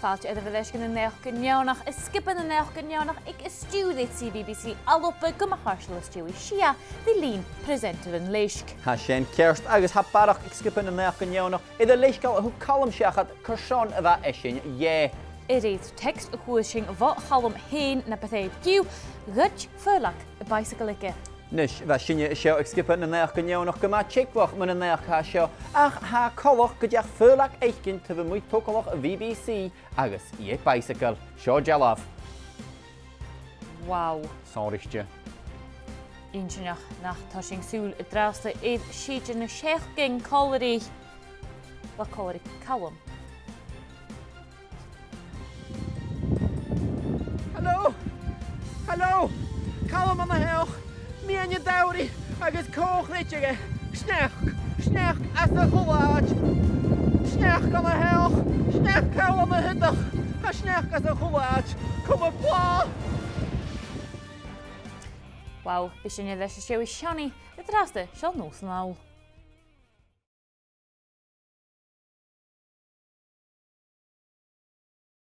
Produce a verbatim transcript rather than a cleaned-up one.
Fàilte oirbh air Leisgeul nan Naidheachdan Neònach, air sgioba nan Naidheachdan Neònach aig stiùidio C B B C ALBA, gu mo chàirdeas Joey Shea, ri linn presenter an leisg. Tha sin ceart, agus tha barrachd aig sgioba nan Naidheachdan Neònach air an leisgeul a thug Calum seachad carson a bha esan dheth. A rèir text a chuir sinn bho Chalum fhèin na bu tràithe, ghoid faoileag am bicycle aige. Nis, bha sinne an seo aig sgioba nan Naidheachdan Neònach gu math teagmhach mun an naidheachd a tha seo, ach tha coltach gun deach faoileag fhaicinn taobh a-muigh togalach B B C agus i air bicycle. Seo dealbh. Wow. Sònraichte. Inntinneach nach toir sinn sùil an-dràsta air sìde na seachdain còmhla ri, well, còmhla ri Calum. Halò! Halò! Calum an-seo! Meadhan an t-samhraidh agus cò chreideadh e? Sneachd! Sneachd anns a h-uile àite! Sneachd an-seo! Sneachd Calum a thuigeadh! Tha sneachd anns a h-uile àite! Coma blàth! Wow, bidh sinne leis an t-seòrsa seo an-dràsta, seo Nòs an Latha.